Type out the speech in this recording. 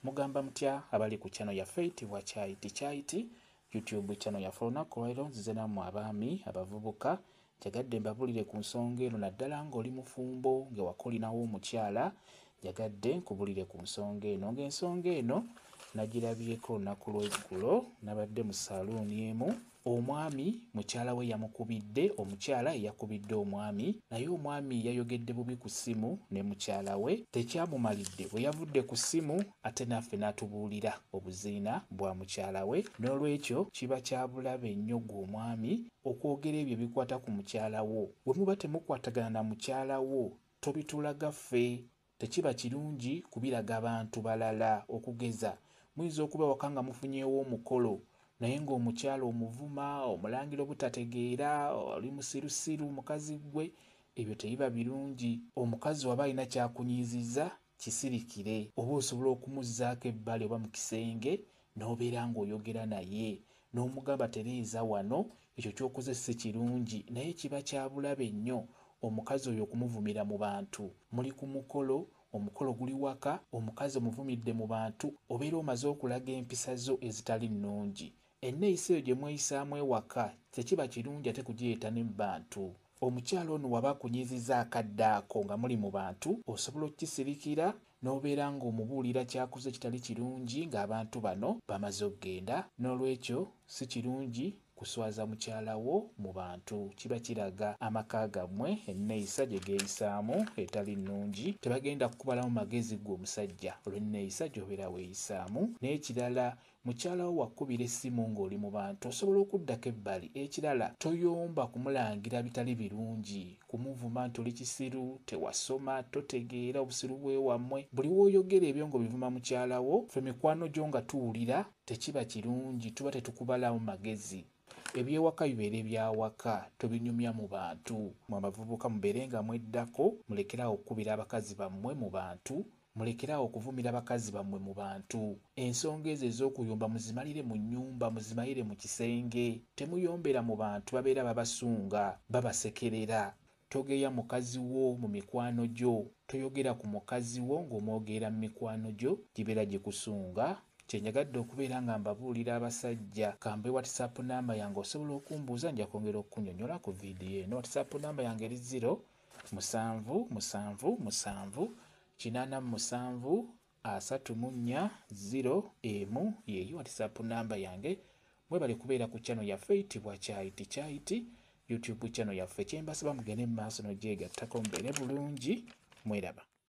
Mugamba mutya abali ku channel yaffe eyitibwa Kyayiti Kyayiti YouTube channel yaffe. Olunaku olwaleero nzize nammwe abaami abavubuka, njagadde mbabulire ku nsonga eno, naddala ng'oli mufumbo ng'ewaka olinawo omukyala, njagadde nkubulire ku nsonga eno. Ng'ensonga eno nagirabyeko olunaku lw'eggulo, nabadde mu saaluuni emu, omwami mukyala we yamukubidde, omukyala eyakubidde omwami, naye omwami yayogedde bubi ku ssimu ne mukyala we, tekyamumalidde bwe yavudde ku ssimu ate naffe n'atubuulira obuziina bwa mukyala we. N'olwekyo kiba kya bulabe nnyo ggwe omwami okwogera ebyo ebikwata ku mukyala wo. Bwe muba temukwatagana na mukyala wo, tobitulaga ffe. Tekiba kirungi kubiraga bantu balala. Okugeza, muyinza okuba ewaka nga mufunyeewo omukolo, naye ng'omukyala omuvuma, omulangira obutategeera, oli musirusiru mukazi ggwe, ebyo tebiba birungi. Omukazi waba alina ky'akunyiizizza, kisirikire, oba osobola okumuzzaako ebbali oba mu kisenge n'obeera ng'oyogera naye n'omugamba tereeza wano, ekyo ky'okoze si kirungi. Naye kiba kya bulabe nnyo omukazi oyo okumuvumira mu bantu. Muli ku mukolo, omukolo guli waka, omukazi omuvumidde mu bantu, obeera omaze okulaga empisa zo ezitali nnungi. Enneeyisa eyo gye mweyisaamu ewaka tekiba kirungi ate kugireeta ne mu bantu. Omukyala ono waba akunyiizizza akadde ako nga muli mu bantu, osobola okukisirikira n'obeera ng'omubuulira ky'akoze kitali kirungi ng'abantu bano bamaze okugenda. N'olwekyo si kirungi kuswaza mukyala wo mu bantu, kiba kiraga amaka gammwe enneeyisa gye geeyisaamu etali nnungi. Tebagenda kukubalamu magezi ggwe omusajja olw'enneeyisa gy'obeera weeyisaamu. N'ekirala, mukyala wo wakubira essimu ng'oli mu bantu, osobola okuddako ebbali. Ekirala, toyomba kumulangira bitali birungi, kumuvuma nti oli kisiru, tewasoma, totegeera, obusiru bwewammwe. Buli w'oyogera ebyo ng'obivuma mukyala wo, ffe mikwano gyo nga tuwulira tekiba kirungi, tuba tetukubalamu magezi. Ebyewaka bibeere byawaka, tobinyumya mu bantu. Mwe abavubuka mubeere nga mweddako, mulekeraawo okukubira abakazi bammwe mu bantu, mulekeraawo okuvumira bakazi bammwe mu bantu. Ensonga ezo ez'okuyomba muzimalire mu nnyumba, muzimalire mu kisenge, temuyombera mu bantu, babeera babasunga, babasekerera. Togeya mukazi wo mu mikwano gyo, toyogera ku mukazi wo ng'omwogerera mu mikwano gyo, gibeera gikusunga. Kye njagadde okubeera nga mbabuulira abasajja, kambe WhatsApp namba yange osobola okumbuuza, nja kwongera okukunnyonnyola ku vidiyo eno. WhatsApp namba yange eri 0 7 7 7 87 34 0 1, yeeyo WhatsApp namba yange. Mwebale kubeera ku channel yaffe eyitibwa Kyayiti Kyayiti YouTube channel yaffe. Kye mbasaba mugende mu maaso n'ogyegattako, mubeere bulungi, mweraba.